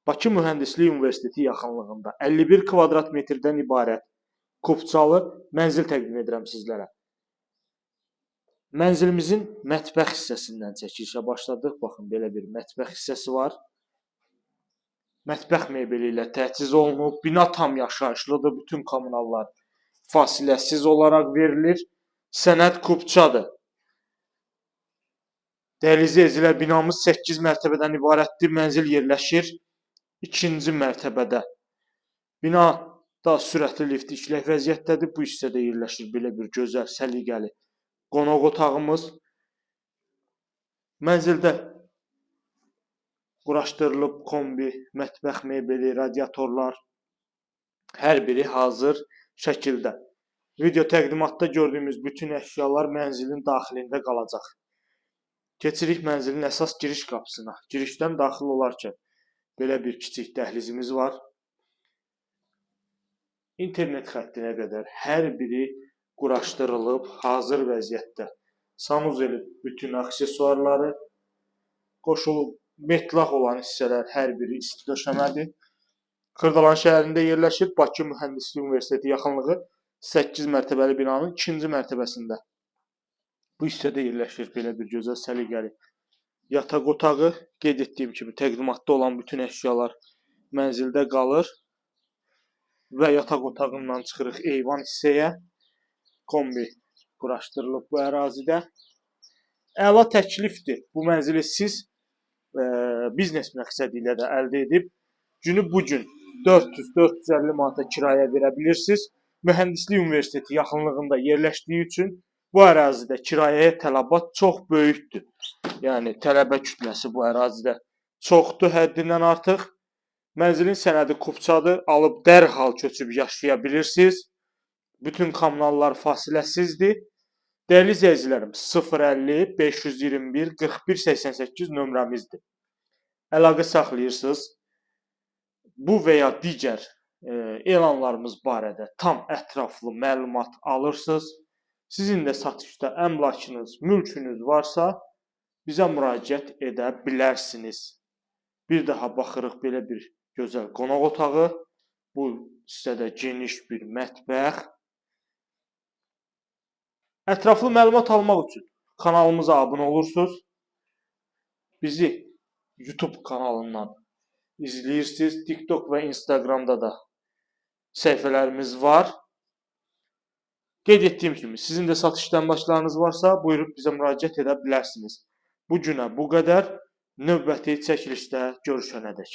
Bakı Mühəndislik Universiteti yaxınlığında 51 kvadrat metrdən ibarət kupçalı mənzil təqdim edirəm sizlərə. Mənzilimizin mətbəx hissəsindən çəkilişə başladıq. Baxın, belə bir mətbəx hissəsi var. Mətbəx mebeli ilə təchiz olunub. Bina tam yaşayışlıdır. Bütün kommunallar fasiləsiz olaraq verilir. Sənəd kupçadır. Dəyərli izləyicilər, binamız 8 mərtəbədən ibarətdir. Mənzil yerləşir ikinci mərtəbədə. Binada sürətli lift işlək vəziyyətdədir. Bu hissədə yerləşir belə bir gözəl, səliqəli qonaq otağımız. Mənzildə quraşdırılıb kombi, mətbəx mebeli, radiatorlar, hər biri hazır şəkildə. Video təqdimatda gördüyümüz bütün əşyalar mənzilin daxilində qalacaq. Keçirik mənzilin əsas giriş qapısına. Girişdən daxil olarkən belə bir kiçik dəhlizimiz var. İnternet xəttinə qədər hər biri quraşdırılıb hazır vəziyyətdə. Sanuzelin bütün aksesuarları qoşulub, metlaq olan hissələr hər biri isti döşəmədir. Xırdalan şəhərində yerləşir. Bakı Mühəndislik Universiteti yaxınlığı 8 mərtəbəli binanın 2-ci mərtəbəsində. Bu hissədə yerləşir belə bir gözəl səliqəli yataq otağı. Qeyd etdiyim kimi təqdimatda olan bütün əşyalar mənzildə qalır və yataq otağından çıxırıq eyvan hissəyə. Kombi quraşdırılıb bu ərazidə. Əla təklifdir. Bu mənzili siz biznes məqsədi ilə də əldə edib günü bu gün 400-450 manata kirayə verə bilirsiniz. Mühəndislik Universiteti yaxınlığında yerləşdiyi üçün bu ərazidə kirayəyə tələbat çox böyükdür. Yəni tələbə kütləsi bu ərazidə çoxdur, həddindən artıq. Mənzilin sənədi kupçadır. Alıb dərhal köçüb yaşaya bilirsiniz. Bütün kommunallar fasiləsizdir. Dəyərli izləyicilərim, 050 521 41 88 nömrəmizdir. Əlaqə saxlayırsınız. Bu və ya digər elanlarımız barədə tam ətraflı məlumat alırsınız. Sizin də satışda əmlakınız, mülkünüz varsa, bizə müraciət edə bilərsiniz. Bir daha baxırıq belə bir gözəl qonaq otağı. Bu hissədə geniş bir mətbəx. Ətraflı məlumat almaq üçün kanalımıza abunə olursunuz. Bizi YouTube kanalından izləyirsiniz. TikTok və Instagramda da səhifələrimiz var. Qeyd etdiyim kimi, sizin də satışda əmlaklarınız varsa, buyurub bizə müraciət edə bilərsiniz. Bu günə bu qədər. Növbəti çəkilişdə görüşənədək.